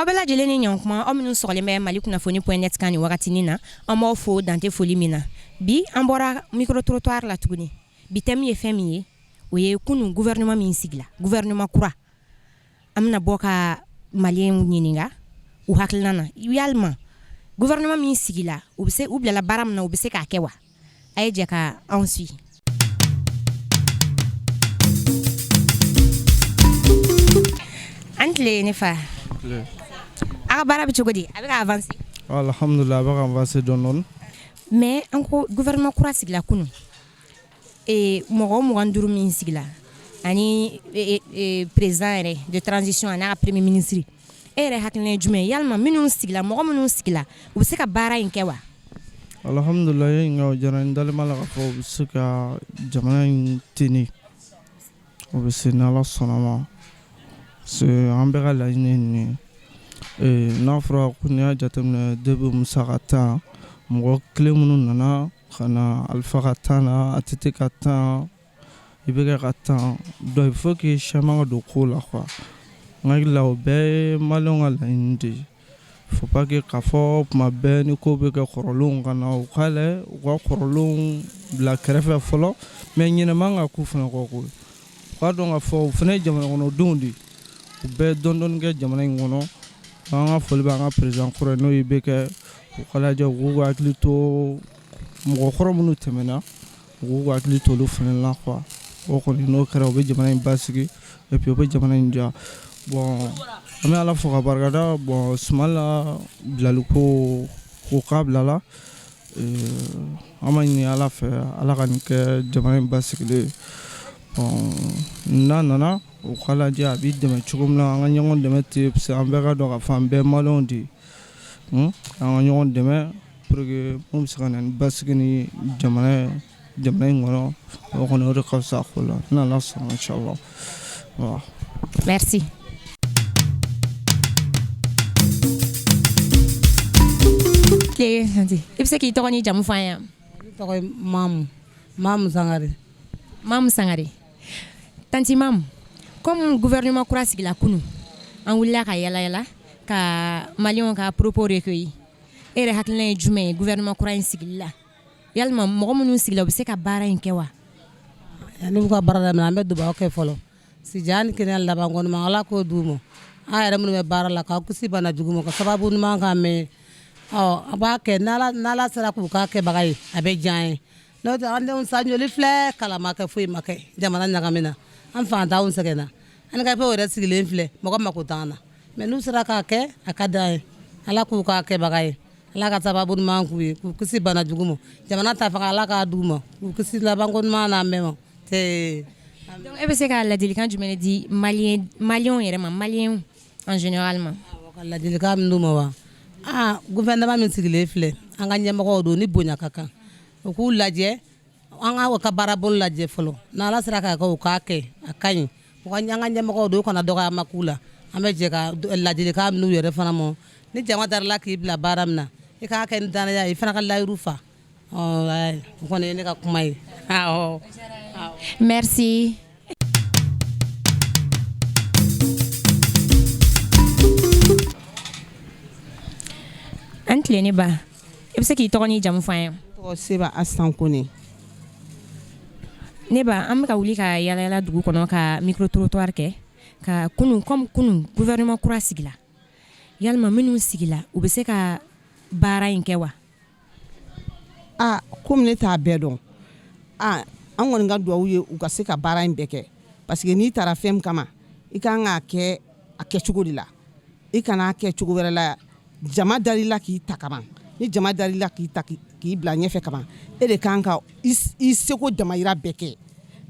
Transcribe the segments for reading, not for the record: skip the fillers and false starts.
Aw bɛɛ lajɛlen ni ɲɔgɔn aw minnu sɔgɔlen bɛ Mali kunnafoni.net kan nin wagati na, an b'aw fo dan tɛ foli min na. Bi an bɔra micro trottoir la tuguni. Bi thème ye fɛn min ye, o ye kunun gouvernement min sigila, gouvernement kura. An bɛna bɔ ka maliyɛnw ɲininka u hakilina na, yalima gouvernement min sigila, u bɛ se u bilala baara min na, u bɛ se k'a kɛ wa? A ye jɛ ka anw suit. A ni tile ne fa. A ka baara bɛ cogo di? A bɛ ka avancer? Alhamdulillah, a bɛ ka avancer dɔɔnin dɔɔnin. Mais an ko gouvernement kura sigila kunun. Mɔgɔ 25 min sigila ani président yɛrɛ de transition a n'a ka premier ministre, e yɛrɛ hakilina ye jumɛn ye? Yalima minnu sigila, mɔgɔ minnu sigila, u bɛ se ka baara in kɛ wa? Alhamdulillah, i ye ɲininka, o diyara n ye. N dalen b'a la k'a fɔ u bɛ se ka jamana in tenir, u bɛ se n'Ala sɔnna ma, parce que an bɛɛ ka laɲini ye nin ye. N'a fɔra ko n'i y'a jateminɛ depuis Musa ka temps, mɔgɔ kelen minnu nana ka na Alifa ka temps na, ATT ka temps, IBK ka temps, donc il faut que changement ka don ko la quoi. N hakili la o bɛɛ ye maliyɛnw ka laɲini de ye. Faut pas que k'a fɔ tuma bɛɛ ni ko bɛ kɛ kɔrɔlenw ka na, u k'a lajɛ u ka kɔrɔlenw bila kɛrɛfɛ fɔlɔ, mais ɲinɛ man ka k'u fana kɔ koyi. U k'a dɔn k'a fɔ u fana ye jamana kɔnɔdenw de ye, u bɛɛ ye dɔɔnin dɔɔnin kɛ jamana in kɔnɔ. An ka foli bɛ an ka président kɔrɔ ye, n'o ye IBK, u k'a lajɛ u k'u hakili to mɔgɔkɔrɔ minnu tɛmɛna, u k'u hakili to olu fana la quoi. O kɔni n'o kɛra, u bɛ jamana in basigi et puis u bɛ jamana in diya. Bon, an bɛ Ala fo ka barikada. Bon, Sumala bilali ko o k'a bilala, an b'a ɲini Ala fɛ, Ala ka nin kɛ jamana in basigilen ye. Bon, n'a nana, u k'a lajɛ a b'i dɛmɛ cogo min na, an ka ɲɔgɔn dɛmɛ ten, parce que an bɛɛ ka dɔn k'a fɔ an bɛɛ maliyɛnw de ye, an ka ɲɔgɔn dɛmɛ pour que mun bɛ se ka na ni basigi ni jamana jamana in kɔnɔ. O kɔni, o de ka fisa ko la, n'Ala sɔnna, inchallah. Voilà. Merci. I bɛ se k'i tɔgɔ ni jamu fɔ an ye? Ne tɔgɔ ye Mamu, Mamu Sangare. Mamu Sangare. Tantie Mamu, comme gouvernement kura sigila kunun, an wulila ka yala yala ka maliyɛnw ka propos recueilli. E yɛrɛ hakilina ye jumɛn ye gouvernement kura in sigili la? Yalima mɔgɔ minnu sigila, u bɛ se ka baara in kɛ wa? Yanni u ka baara daminɛ, an bɛ dugawu kɛ fɔlɔ. Sijan ni kɛnɛya laban kɔnɔ, Ala k'o d'u ma. An yɛrɛ minnu bɛ baara la, k'aw kisi bana jugu ma, ka sababu ɲuman k'an mɛn. Ɔ, a b'a kɛ n'Ala sera k'u k'a kɛbaga ye, a bɛ diya an ye. N'o tɛ, an denw san joli filɛ, kalan ma kɛ, foyi ma kɛ, jamana ɲagamina, an fantanw sɛgɛnna, handicapés yɛrɛ sigilen filɛ, mɔgɔ mako t'an na. Mais n'u sera k'a kɛ, a ka d'an ye. Ala k'u k'a kɛbaga ye, Ala ka sababu ɲuman k'u ye, k'u kisi bana jugu ma, jamana ta fanga, Ala k'a d'u ma, k'u kisi labanko ɲuman n'a mɛn ma. Donc e bɛ se ka ladilikan jumɛn di maliyɛnw yɛrɛ ma, maliyɛnw en général ma? Ka ladilikan min d'u ma wa, aa, gouvernement min sigilen filɛ, an ka ɲɛmɔgɔw don ni bonya ka kan, u k'u lajɛ, an ka baara bolo lajɛ fɔlɔ. N'Ala sera k'a kɛ, u k'a kɛ, a ka ɲi. U ka an ka ɲɛmɔgɔw don, u kana dɔgɔyama k'u la. An bɛ jɛ ka ladilikan minnu yɛrɛ fana ma, ni jama darila k'i bila baara min na, i k'a kɛ ni danaya ye, i fana ka layiru fa. O kɔni ye ne ka kuma ye. Merci. An tile ne ba, i bɛ se k'i tɔgɔ ni jamu fɔ an ye? Tɔgɔ Seba Asan Kone. Ne ba, an bɛ ka wuli ka yala yala dugu kɔnɔ ka micro trottoir kɛ ka kunun, comme kunun gouvernement kura sigila, yalima minnu sigila, u bɛ se ka baara in kɛ wa? Aa, komi ne t'a bɛɛ dɔn, aa, an kɔni ka dugawu ye u ka se ka baara in bɛɛ kɛ, parce que n'i taara fɛn min kama, i kan k'a kɛ a kɛcogo de la, i kana kɛ cogo wɛrɛ la. Jama dar'i la k'i ta kaban, ni jama dar'i la k'i ta k'i bila ɲɛfɛ kaban, e de kan ka i seko damayira bɛɛ kɛ.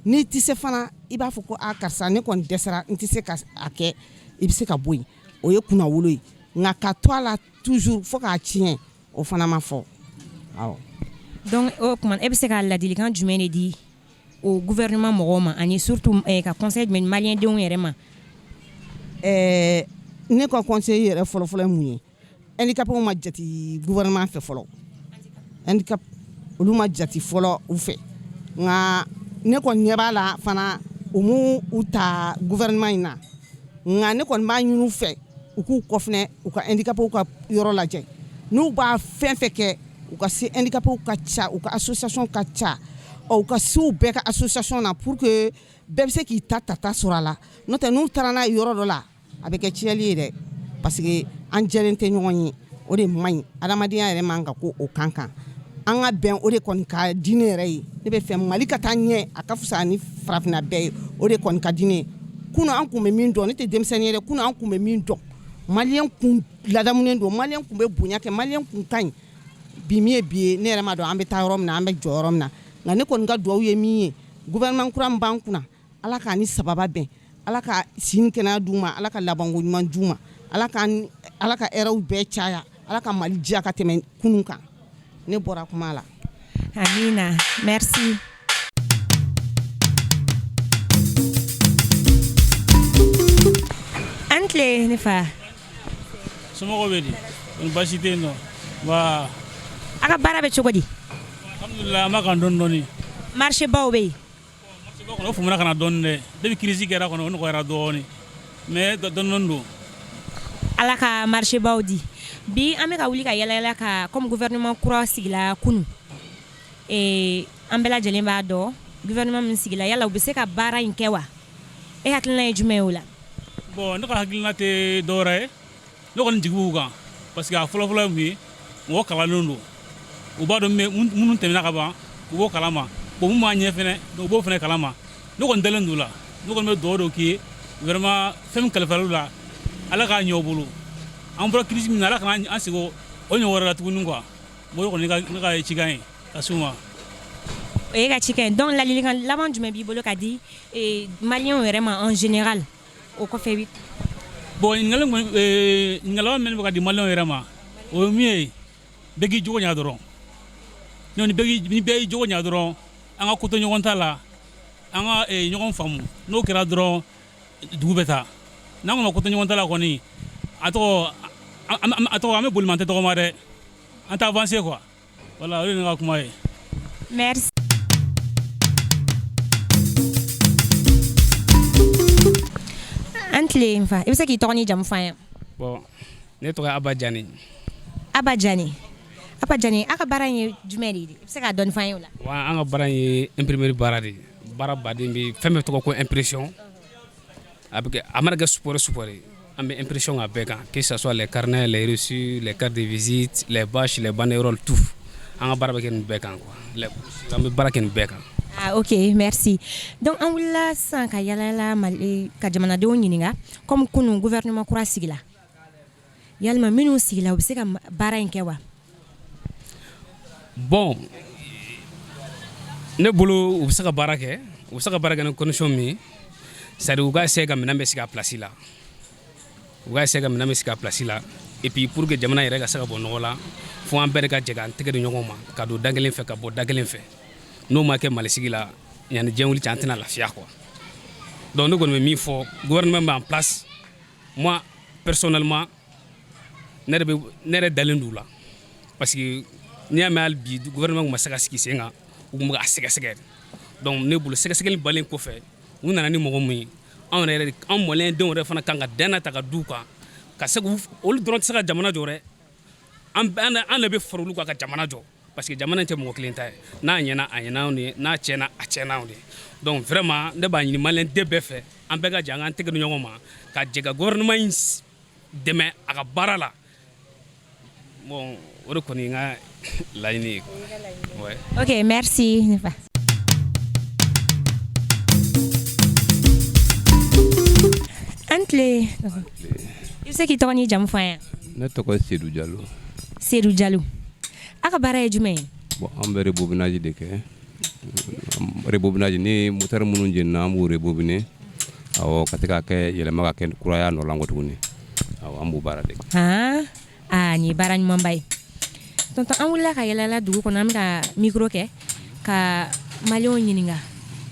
N'i tɛ se fana, i b'a fɔ ko a karisa, ne kɔni dɛsɛra, n tɛ se ka a kɛ, i bɛ se ka bɔ yen. O ye kunnawolo ye. Nka ka to a la toujours fo k'a tiɲɛ, o fana ma fɔ, awɔ. Donc o tuma, e bɛ se ka ladilikan jumɛn de di o gouvernement mɔgɔw ma, ani surtout ka conseil jumɛn maliyɛn denw yɛrɛ ma? Ɛɛ, ne ka conseil yɛrɛ fɔlɔfɔlɔ ye mun ye? Handicapés ma jate gouvernement fɛ fɔlɔ, handicap olu ma jate fɔlɔ u fɛ. Nka ne kɔni ɲɛ b'a la fana, u m'u u ta gouvernement in na. Nka ne kɔni b'a ɲini u fɛ. U k'u kɔfilɛ, u ka handicapés ka yɔrɔ lajɛ. N'u b'a fɛn fɛn kɛ, u ka se handicapés ka ca, u ka association ka ca. Ɔ, u ka se u bɛɛ ka association na pour que bɛɛ bɛ se k'i ta tata sɔrɔ a la. N'o tɛ, n'u taara n'a ye yɔrɔ dɔ la, a bɛ kɛ tiɲɛli ye dɛ, parce que an jɛlen tɛ ɲɔgɔn ye. O de man ɲi. Adamadenya yɛrɛ man ka ko o kan kan an ka bɛn. O de kɔni ka di ne yɛrɛ ye. Ne bɛ fɛ Mali ka taa ɲɛ, a ka fisa ni farafinna bɛɛ ye. O de kɔni ka di ne ye. Kunun, an kun bɛ min dɔn, ne tɛ denmisɛnnin ye dɛ, kunun an kun bɛ min dɔn, maliyɛn kun ladamunen don, maliyɛn kun bɛ bonya kɛ, maliyɛn kun ka ɲi. Bi min ye bi ye, ne yɛrɛ ma dɔn an bɛ taa yɔrɔ min na, an bɛ jɔ yɔrɔ min na. Nka ne kɔni ka dugawu ye min ye, gouvernement kura min b'an kunna, Ala k'a ni sababa bɛn, Ala ka si ni kɛnɛya d'u ma, Ala ka labanko ɲuman d'u ma, Ala ka hɛrɛw bɛɛ caya, Ala ka Mali diya ka tɛmɛ kunun kan. Ne bɔra kuma la. Amina, merci. An tile, ne fa. Somɔgɔw bɛ di? Kɔni baasi tɛ yen nɔ wa? A ka baara bɛ cogo di? Alhamdulilayi, an b'a kan dɔɔni dɔɔni. Marché baw bɛ yen? Marché baw kɔni, o famana ka na dɔɔni dɛ. Depuis crise kɛra kɔni, o nɔgɔyara dɔɔni, mais dɔɔni dɔɔni don. Ala ka marché baw di. Bi an bɛ ka wuli ka yala yala ka comme gouvernement kura sigila kunun, an bɛɛ lajɛlen b'a dɔn gouvernement min sigila, yala u bɛ se ka baara in kɛ wa? E hakilina ye jumɛn ye o la? Bon, ne ka hakilina tɛ dɔwɛrɛ ye, ne kɔni jigi b'u kan, parce que a fɔlɔfɔlɔ ye mun ye, mɔgɔ kalannen don, u b'a dɔn minnu tɛmɛna ka ban, u b'o kalama. Bon, mun b'a ɲɛ fɛnɛ, u b'o fɛnɛ kalama. Ne kɔni dalen don la. Ne kɔni bɛ dugawu dɔ k'i ye vraiment, fɛn min kalifal'u la, Ala k'a ɲɛ u bolo. An bɔra crise min na, Ala kana an segin o ɲɔgɔn wɛrɛ la tuguni quoi. Bon, o kɔni ne ka cikan ye ka s'u ma. O ye ka cikan ye. Donc ladilikan laban jumɛn b'i bolo ka di maliyɛnw yɛrɛ ma en général? O kɔfɛ bi. Bon, ɲininkali kɔni, ɲininkali laban min bɛ ka di maliyɛnw yɛrɛ ma, o ye min ye, bɛɛ k'i jogo ɲa dɔrɔn. Ni bɛɛ y'i jogo ɲa dɔrɔn, an ka ko to ɲɔgɔn ta la, an ka ɲɔgɔn faamu, n'o kɛra dɔrɔn, dugu bɛ taa. N'an ko ma ko to ɲɔgɔn ta la kɔni, a tɔgɔ an bɛ boli ma, an tɛ tɔgɔma dɛ, an tɛ avancer quoi. Voilà, o de ye ne ka kuma ye. Merci. An tile, n fa. I bɛ se k'i tɔgɔ ni jamu fɔ an ye? Bon, ne tɔgɔ ye Aba Jani. Aba Jani, Aba Jani, aw ka baara in ye jumɛn de ye? I bɛ se k'a dɔɔni fɔ an ye o la? Wa an ka baara in ye imprimerie baara de ye. Baara baden bɛ fɛn bɛɛ tɔgɔ ko impression. A bɛ kɛ, a mana kɛ support support ye, an bɛ impression k'a bɛɛ kan, que ce soit les carnets, les reçus, les cartes de visite, les bâches, les banderoles, tout. An ka baara bɛ kɛ nin bɛɛ kan quoi. Les an bɛ baara kɛ nin bɛɛ kan. Ah ok, merci. Donc an wulila sisan ka yala yala Mali ka jamanadenw ɲininka, comme kunun gouvernement kura sigila, yalima minnu sigila, u bɛ se ka baara in kɛ wa? Bon, ne bolo, u bɛ se ka baara kɛ. U bɛ se ka baara kɛ ni condition min ye, c'est à dire u ka essayer ka minɛn bɛɛ sigi a place la, u ka essayer ka minɛn bɛɛ sigi a place la. Et puis pour que jamana yɛrɛ ka se ka bɔ nɔgɔ la, fo an bɛɛ de ka jɛ k'an tɛgɛ di ɲɔgɔn ma, ka don da kelen fɛ, ka bɔ da kelen fɛ. N'o ma kɛ Malisigi la, yanni diɲɛ wuli cɛ, an tɛna lafiya quoi. Donc ne kɔni bɛ min fɔ, gouvernement bɛ en place, moi personnellement, ne yɛrɛ bɛ, ne yɛrɛ dalen d'u la, parce que n'i y'a mɛn hali bi gouvernement tun ma se ka sigi sen kan, u tun bɛ k'a sɛgɛsɛgɛ. Donc ne bolo, sɛgɛsɛgɛli balen kɔfɛ, u nana ni mɔgɔ mun ye, anw yɛrɛ, anw maliyɛn denw yɛrɛ fana kan ka danna ta ka d'u kan, ka se k'u olu dɔrɔn tɛ se ka jamana jɔ dɛ. An de bɛ fara olu kan ka jamana jɔ, parce que jamana in tɛ mɔgɔ kelen ta ye. N'a ɲɛna, a ɲɛna anw de ye, n'a tiɲɛna, a tiɲɛna anw de ye. Donc vraiment, ne b'a ɲini maliyɛn den bɛɛ fɛ, an bɛɛ ka jɛ an k'an tɛgɛ di ɲɔgɔn ma, ka jɛ ka gouvernement in dɛmɛ a ka baara la. Bon, o de kɔni ye n ka laɲini ye quoi. Ouais. Ok, merci, ne fa. An tile, i bɛ se k'i tɔgɔ n'i jamu fɔ an ye? Ne tɔgɔ ye Seydou Diallo. Seydou Diallo, aw ka baara ye jumɛn ye? Bon, an bɛ rebobinage de kɛ. Rebobinage ni moteur minnu jenina, an b'u rebobiner, awɔ, ka se ka kɛ yɛlɛma ka kɛ kuraya nɔ la tuguni. Awɔ, an b'o baara de kɛ. Han, aa, nin ye baara ɲumanba ye. Tonton, an wulila ka yala dugu kɔnɔ, an bɛ ka micro kɛ ka maliyɛnw ɲininka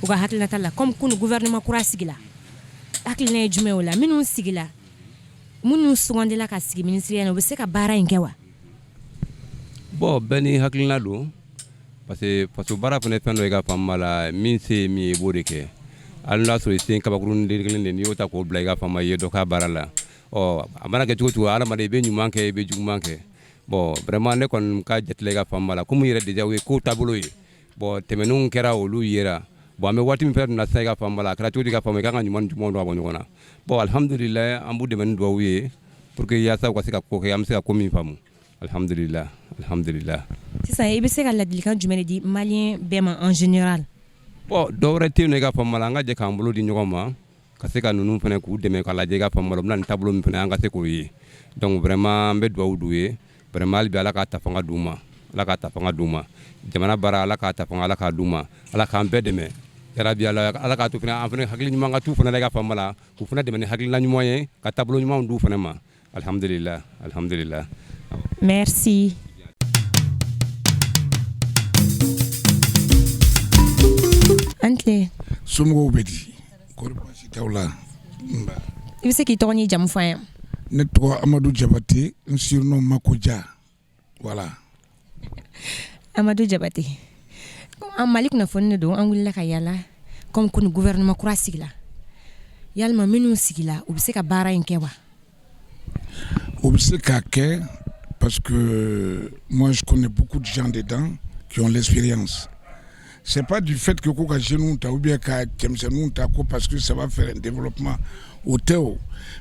u ka hakilinata la, comme kunu gouvernement kura sigila, hakilina ye jumɛn o la? Minnu sigila, minnu sugandila ka sigi ministre na, u bɛ se ka baara in kɛ wa? Bon, bɛɛ ni hakilina don, parce que faso baara fana ye fɛn dɔ ye, ka faamu b'a la, min se ye min ye, i b'o de kɛ. Hali n'a sɔrɔ i sen kabakurun den kelen de, n'i y'o ta k'o bila i ka faamu, i ye dɔ k'a baara la. Ɔ a mana kɛ cogo cogo, hadamaden, i bɛ ɲuman kɛ, i bɛ juguman kɛ. Bon, vraiment, ne kɔni ka jate la, i ka faamu b'a la, komi yɛrɛ déjà o ye ko taabolo ye. Bon, tɛmɛnenw kɛra, olu yera. Bon, an bɛ waati min fɛnɛ na sisan, i ka faamu b'a la, a kɛra cogo di, i ka faamu, i kan ka ɲuman ni juguman dɔn ka bɔ ɲɔgɔn na. Bon, alhamdulilayi, an b'u dɛmɛ ni dugawu ye pour que yaasa u ka se ka ko kɛ, an bɛ se ka ko min faamu. Alhamdulilah, alhamdulilah. Sisan, i bɛ se ka ladilikan jumɛn de di malien bɛɛ ma en général? Bon, dɔwɛrɛ tɛ yen nɔ, i ka faamu la, an ka jɛ k'an bolo di ɲɔgɔn ma ka se ka ninnu fana k'u dɛmɛ k'a lajɛ, i ka faamu la, u bɛna nin taabolo min fana, an ka se k'o ye. Donc vraiment, an bɛ dugawu d'u ye vraiment. Hali bi, Ala k'a ta fanga d'u ma, Ala k'a ta fanga d'u ma. Jamana baara, Ala k'a ta fanga, Ala k'a d'u ma. Ala k'an bɛɛ dɛmɛ yarabi. Ala, Ala k'a to fana, an fana hakili ɲuman ka t'u fana la, i ka faamu la, k'u fana dɛmɛ ni hakilina ɲuman ye, ka taabolo ɲumanw d'u fana ma. Alhamdulillah, alhamdulillah. Merci. An tile. Somɔgɔw bɛ di? Kɔri baasi t'aw la? Nba. I bɛ se k'i tɔgɔ n'i jamu fɔ an ye? Ne tɔgɔ Amadu Jabate, n surnom Makoja, voilà. Amadu Jabate, an Mali kunnafoni de don. An wulila ka yala comme ko ni gouvernement kura sigila, yalima minnu sigila, u bɛ se ka baara in kɛ wa? U bɛ se k'a kɛ parce que moi, je connais beaucoup de gens dedans qui ont l'expérience. C'est pas du fait que ko ka jeunes ta ou bien ka cɛmisɛnninw ta ko parce que ça va faire un développement, o tɛ o.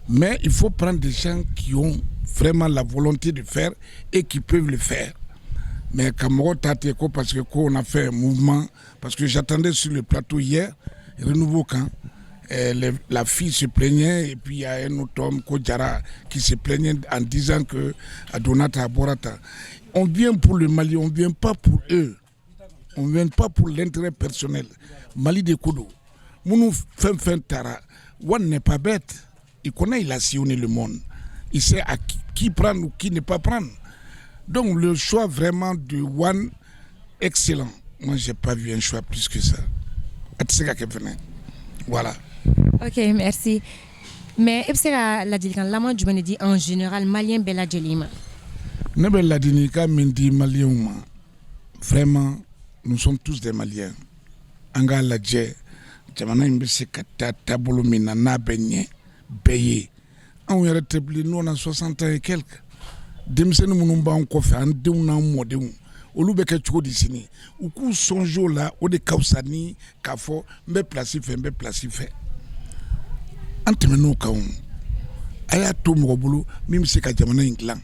Mais il faut prendre des gens qui ont vraiment la volonté de faire et qui peuvent le faire. Mais ka mɔgɔ ta ten ko parce que ko on a fait un mouvement, parce que j'attendais sur le plateau hier Renouveau kan, la fille se plaignait et puis il y a un autre homme, ko Jara, qui se plaignait en disant que a donna tan, a bɔra tan. On vient pour le Mali, on vient pas pour eux, on vient pas pour l'intérêt personnel. Mali de ko don. Minnu fɛn fɛn taara, One n'est pas bête, il connaît, il a sillonné le monde, il sait à qui prendre ou qui ne pas prendre. Donc le choix vraiment de One, excellent. Moi, j'ai pas vu un choix plus que ça. A tɛ se ka kɛ fɛnɛ, voilà. Ok, merci. Mais e bɛ se ka ladilikan laban jumɛn de di en général malien bɛɛ lajɛlen ma? Ne bɛ ladilikan min di malienw ma, vraiment, nous sommes tous des Maliens. An k'a lajɛ jamana in bɛ se ka taa taabolo min na, n'a bɛ ɲɛ bɛɛ ye. Anw yɛrɛ tɛ bilen, nous, on a 60 ans et quelques. Denmisɛnnin minnu b'an kɔfɛ, an denw n'an mɔdenw, olu bɛ kɛ cogo di sini? U k'u sɔnjo la, o de ka fisa ni k'a fɔ n bɛ place fɛ, n bɛ place fɛ. An tɛmɛn'o kan. O a y'a to mɔgɔ bolo min bɛ se ka jamana in dilan,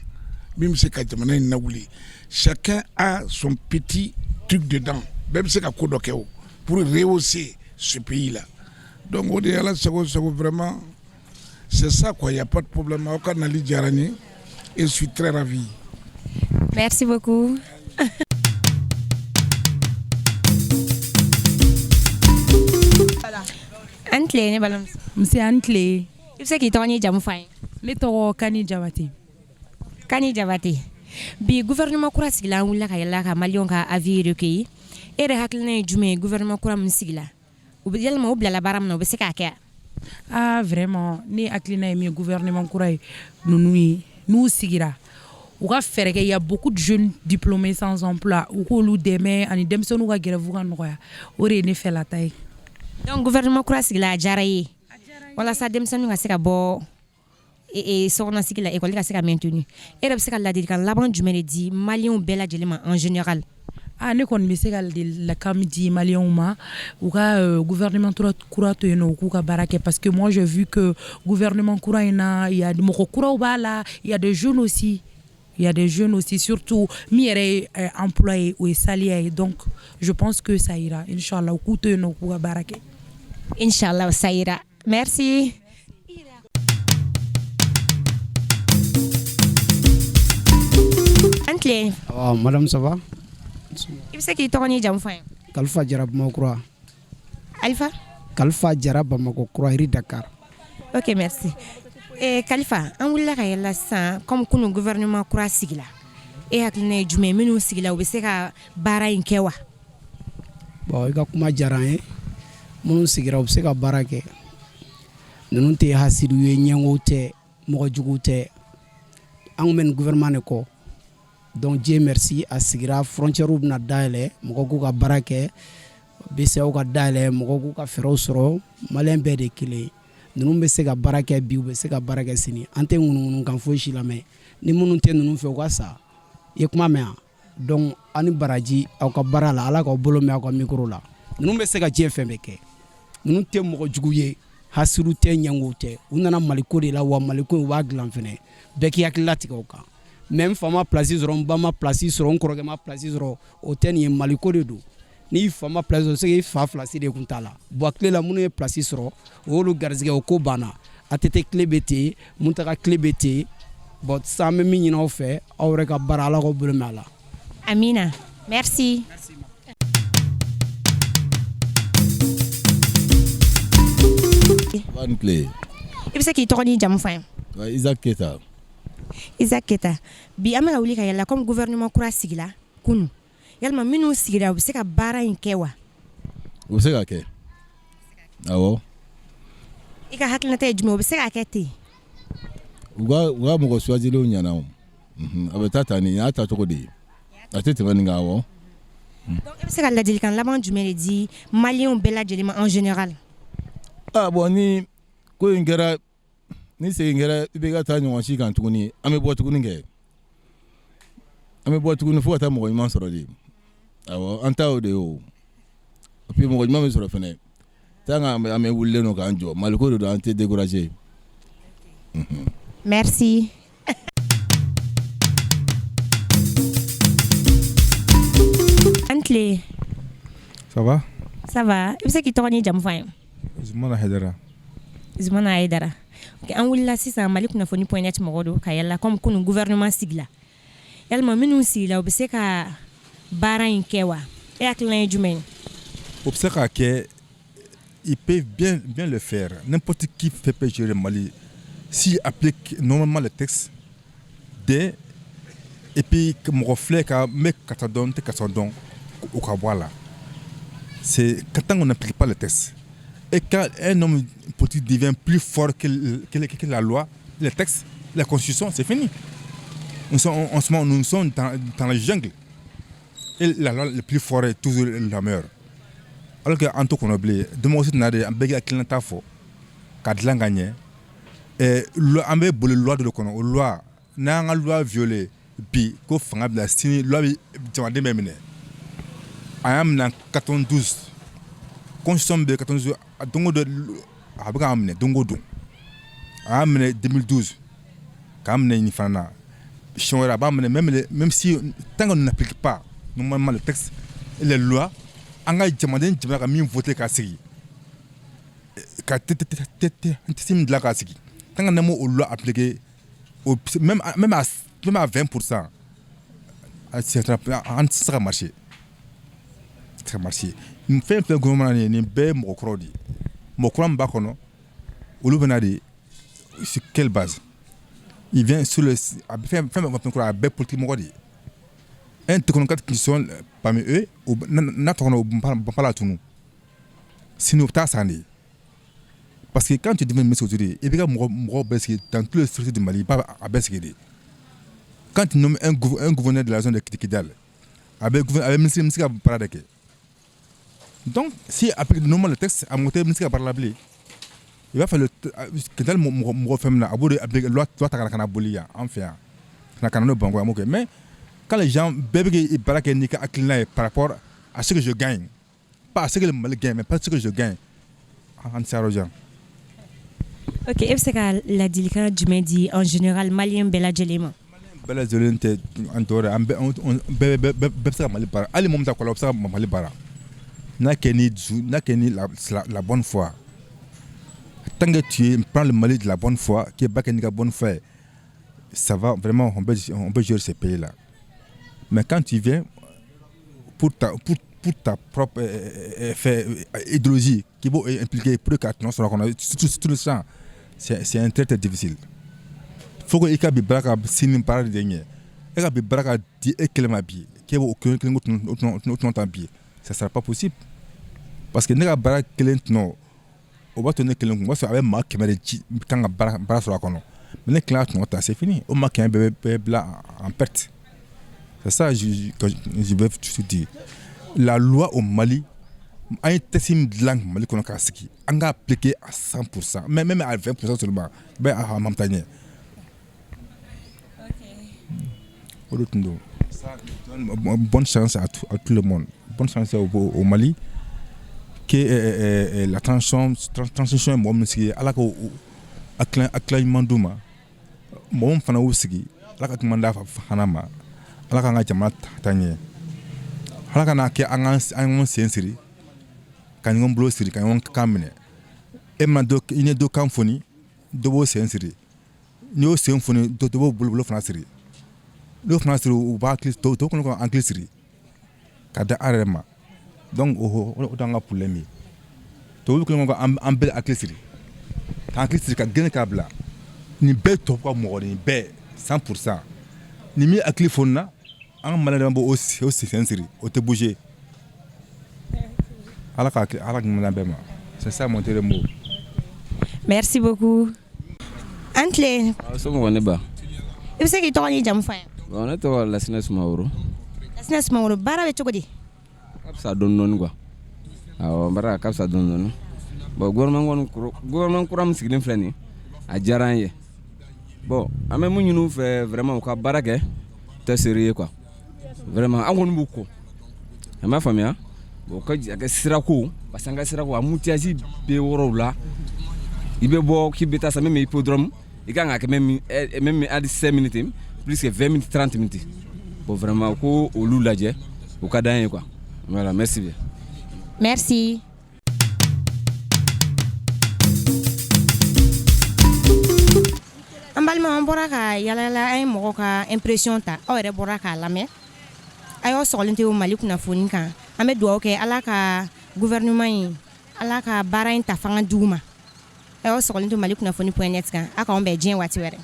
min bɛ se ka jamana in lawuli. Chacun a son petit truc dedans, bɛɛ bɛ se ka ko dɔ kɛ o pour rehausser ce pays là. Donc o de ye Ala sago sago, vraiment, c'est ça quoi, il y a pas de problème. Aw ka nali diyara n ye et je suis très ravi. Merci beaucoup. An tile, ne balimamuso. Nse, an tile. I bɛ se k'i tɔgɔ n'i jamu fɔ an ye? Ne tɔgɔ Kani Jabate. Kani Jabate, bi gouvernement kura sigila, an wulila ka yala ka malienw ka avis recueilli. E yɛrɛ hakilina ye jumɛn ye gouvernement kura min sigila? U bɛ yalima u bilala baara min na, u bɛ se k'a kɛ? Ah, vraiment, ne hakilina ye min ye gouvernement kura ye ninnu ye, n'u sigira, u ka fɛɛrɛ kɛ. Il y a beaucoup de jeunes diplômés sans emploi, u k'olu dɛmɛ ani denmisɛnninw ka grève ka nɔgɔya. O de ye ne fɛlata ye. Donc gouvernement kura sigila, a diyara i ye, walasa denmisɛnninw ka se ka bɔ sokɔnɔsigi la, école ka se ka maintenu. E yɛrɛ bɛ se ka ladilikan laban jumɛn de di malienw bɛɛ lajɛlen ma en général? Ah, ne kɔni bɛ se ka ladilikan min di malienw ma, u ka gouvernement kura to yen nɔ, u k'u ka baara kɛ, parce que moi, j'ai vu que gouvernement kura in na, il y a mɔgɔ kuraw b'a la, il y a des jeunes aussi, il y a des jeunes aussi, surtout min yɛrɛ ye emploi ye, o ye Saliya ye. Donc je pense que ça ira, inchallah. U k'u to yen nɔ, u k'u ka baara kɛ. Inchallah, ça ira. Merci. An tile. Ah, madame, ça va? I bɛ se k'i tɔgɔ n'i jamu fɔ an ye? Kalifa Jara, Bamakɔ. Alifa? Kalifa Jara, Bamakɔ kura, rue Dakar. Ok, merci. Kalifa, an wulila ka yala sisan comme kunun gouvernement kura sigila. E hakilina ye jumɛn ye? Minnu sigila, u bɛ se ka baara in kɛ wa? Bon, i ka kuma diyara n ye. Minnu sigira, u bɛ se ka baara kɛ. Ninnu tɛ hasidiw ye, ɲɛngow tɛ, mɔgɔ juguw tɛ. An kun bɛ nin gouvernement de kɔ. Donc Dieu merci, a sigira, frontière bɛna dayɛlɛ, mɔgɔw k'u ka baara kɛ, BCEAO ka dayɛlɛ, mɔgɔw k'u ka fɛɛrɛw sɔrɔ. Malien bɛɛ de ye kelen ye. Ninnu bɛ se ka baara kɛ bi, u bɛ se ka baara kɛ sini. An tɛ ŋunuŋunu kan foyi si lamɛn. Ni minnu tɛ ninnu fɛ, u ka sa. I ye kuma mɛn wa? Donc aw ni baraji aw ka baara la. Ala k'aw bolo mɛn aw ka micro la. Ninnu bɛ se ka diɲɛ fɛn bɛɛ kɛ. Ninnu tɛ mɔgɔ jugu ye, hasidu tɛ, ɲɛngo tɛ. U nana Maliko de la, wa Maliko, u b'a dilan fɛnɛ. Bɛɛ k'i hakili latigɛ o kan. Mais n fa ma place sɔrɔ, n ba ma place sɔrɔ, n kɔrɔkɛ ma place sɔrɔ, o tɛ nin ye. Maliko de don. N'i fa ma place sɔrɔ, c'est que i fa place de tun t'a la. Bon, tile la, minnu ye place sɔrɔ, o y'olu garisɛgɛ, o ko banna. ATT tile bɛ ten, Muntaga tile bɛ ten. Bon, sisan an bɛ min ɲini aw fɛ, aw yɛrɛ ka baara, Ala k'aw bolo mɛn a la. Amina, merci. Ni tile. I bɛ se k'i tɔgɔ n'i jamu fɔ an ye? Isaac Keita. Isaac Keita, bi an bɛ ka wuli ka yala comme gouvernement kura sigila kunun, yalima minnu sigira, u bɛ se ka baara in kɛ wa? U bɛ se ka kɛ, awɔ. I ka hakilinata ye jumɛn? U bɛ se ka kɛ ten? U ka mɔgɔ choisilenw ɲɛna o. A bɛ taa tan, nin y'a tacogo de ye, a tɛ tɛmɛ nin kan, awɔ. Donc e bɛ se ka ladilikan laban jumɛn de di maliyɛnw bɛɛ lajɛlen ma en général? Ah bon, ni ko in kɛra, ni segin kɛra, i bɛ ka taa ɲɔgɔn si kan tuguni, an bɛ bɔ tuguni kɛ, an bɛ bɔ tuguni fo ka taa mɔgɔ ɲuman sɔrɔ de. Awɔ, an ta o de ye o. Et puis mɔgɔ ɲuman bɛ sɔrɔ fɛnɛ. Tant que an bɛ wulilen don k'an jɔ, Maliko de don, an tɛ décourager. Merci. An tile. Ça va? Ça va. I bɛ se k'i tɔgɔ n'i jamu fɔ an ye? Zumana Hayidara. Zumana Hayidara. An wulila sisan, Mali kunnafoni.net mɔgɔ don, ka yala comme kunun gouvernement sigila. Yalima minnu sigila, u bɛ se ka baara in kɛ wa? E hakilina ye jumɛn ye? O bɛ se k'a kɛ, ils peuvent bien, bien le faire. N'importe qui peut gérer le Mali s'il applique normalement les textes des et puis mɔgɔ filɛ ka n bɛ karisa dɔn, n tɛ karisa dɔn, o ka bɔ a la. C'est tant qu'on n'applique pas les textes. Et quand un homme politique devient plus fort que la loi, les textes, la constitution, c'est fini. Nous sommes, en ce moment, nous sommes dans la jungle. Et la loi la plus forte est toujours la meilleure. Alors que an t'o kɔnɔ bilen, démocratie nana de, an bɛɛ k'i hakilinata fɔ ka dilan ka ɲɛ. An bɛ boli loi dɔ de kɔnɔ. O loi, n'an ka loi violé bi ko fanga bila, sini loi bɛ jamanaden bɛɛ minɛ. A y'an minɛ 92, constitution bɛ 92, don o don a bɛ k'an minɛ, don o don. A y'an minɛ 2012, k'an minɛ nin fana na, siɲɛ wɛrɛ a b'a minɛ. Même si, tant qu'on n'applique pas normalement le texte et les lois, an ka jamanaden jamana ka min voté k'a sigi, ka texte min dilan k'a sigi, tant que n'an m'o loi appliquer, même à 20%, an tɛ se ka marcher, tɛ se ka marcher. Nin fɛn fɛn gouvernement nin ye, nin bɛɛ ye mɔgɔ kɔrɔw de ye. Mɔgɔ kura min b'a kɔnɔ, olu bɛ na de sur quelle base? Il vient sur le a bɛ fɛn fɛn fɛn kura, a bɛɛ politique mɔgɔ de ye. Un technocrate qui sont parmi eux, n'a tɔgɔ o ba la tunu, sinon u bɛ taa san de. Parce que quand tu deviens ministre aujourd'hui, i bɛ ka mɔgɔ mɔgɔw bɛɛ sigi dans tous les structures du Mali, i b'a a bɛɛ sigi de. Quand tu nommes un gouverneur de la zone de Kidal, a bɛ ministre ka baara de kɛ. Donc si applique normalement le texte, a mɔgɔ tɛ ministre ka baara la bilen. Il va faire le Kidal mɔgɔ mɔgɔ fɛn min na, a b'o de appliquer, loi ta ka na boli yan an fɛ yan, ka na n'o Bamakɔ yan, an b'o kɛ. Mais quand les gens bɛɛ bɛ k'i baara kɛ n'i ka hakilina ye par rapport à ce que je gagne, pas à ce que le Mali gagne, mais pas ce que je gagne, an tɛ se yɔrɔ jan. Ok, e bɛ se ka ladilikan jumɛn di en général maliyɛn bɛɛ lajɛlen ma? Bɛɛ lajɛlen tɛ an tɔɔrɔ, an bɛɛ bɛɛ bɛ se ka Mali baara. Hali mɔgɔ min t'a kɔlɔn, o bɛ se ka Mali baara n'a kɛ ni dusu, n'a kɛ ni la bonne foi. Tant que tu prends le Mali de la bonne foi, k'i b'a kɛ n'i ka bonne foi, ça va vraiment, on peut gérer ce pays là. Mais quand tu viens pour ta propre fait, idéologie qui b'o impliquer pour ka tɔnɔ sɔrɔ a kɔnɔ tout le temps, c'est un très très difficile. Faut que i ka bi baara ka sini baara de ɲɛ. E ka bi baara ka di e kelen ma bi, k'e b'o kelen kelen o tɔnɔ ta bi, ça sera pas possible. Parce que ne ka baara kelen tɔnɔ, o b'a to ne kelen kun, o b'a sɔrɔ a bɛ maa 100 de ci kan ka baara sɔrɔ a kɔnɔ. Mais ne kelen ka tɔnɔ ta, c'est fini, o maa 100 bɛɛ bɛ bila en perte. C'est ça que je vais tout dire. La loi au Mali, An ye texte min dilan Mali kɔnɔ k'a sigi, an k'a appliquer à 100%, mais même à 20% seulement, bɛɛ a ma taa ɲɛ. O de tun don. Bonne chance à tout le monde, bonne chance au Mali, que la transition ye mɔgɔ min sigi, Ala k'o hakilina ɲuman d'u ma. Mɔgɔ min fana y'u sigi, Ala ka ɲuman d'a fana ma. Ala k'an ka jamana taa ɲɛ. Ala kana kɛ an ka ɲɔgɔn sen siri, ka ɲɔgɔn bolo siri, ka ɲɔgɔn kan minɛ. E ma dɔ i ye dɔ kan foni, dɔ b'o sen siri. N'i y'o sen foni, dɔ b'o bolo fana siri. N'o fana siri, u b'a hakili to kɔnɔ ka hakili siri ka da an yɛrɛ ma. Donc o t'an ka problème ye. Tubabu kɛlen ka an bɛɛ hakili siri, k'an hakili siri ka gɛn k'a bila. Nin bɛɛ tubabu ka mɔgɔ, nin bɛɛ 100%. Ni min hakili fonina, an ka maliyɛn b'o sen siri, o tɛ bouger. Ala ka Ala ɲuman bɛɛ ma. C'est ça mon dernier mot. Merci beaucoup. An tile. Somɔgɔ ne ba. I bɛ se k'i tɔgɔ n'i jamu fɔ an ye? Bon, ne tɔgɔ Lasinɛ Sumaworo. Lasinɛ Sumaworo, baara bɛ cogo di? Ka fisa dɔɔni dɔɔni quoi. Awɔ, baara a ka fisa dɔɔni dɔɔni. Bon, gouvernement kɔni, gouvernement kura min sigilen filɛ nin ye, a diyara an ye. Bon, an bɛ mun ɲini u fɛ, vraiment u ka baara kɛ très sérieux quoi. Vraiment an kɔni b'u kɔ. A m'a faamuya? Bon, ka a kɛ sirako, parce que an ka sirako embouteillage bɛ yɔrɔw la. I bɛ bɔ k'i bɛ taa sa, même hippodrome, i kan ka kɛ même hali 5 minutes, plus que 20 minutes, 30 minutes. Bon, vraiment ko olu lajɛ, o ka d'an ye quoi. Voilà, merci bien. Merci. An balima, an bɔra ka yala, an ye mɔgɔw ka impression ta, aw yɛrɛ bɔra k'a lamɛn. A y'aw sɔgɔlen tɛ Mali kunnafoni kan. An bɛ dugawu kɛ Ala ka gouvernement in, Ala ka baara in ta fanga d'u ma. A y'aw sɔgɔlen to Mali kunnafoni.net kan. Aw k'an bɛn diɲɛ waati wɛrɛ.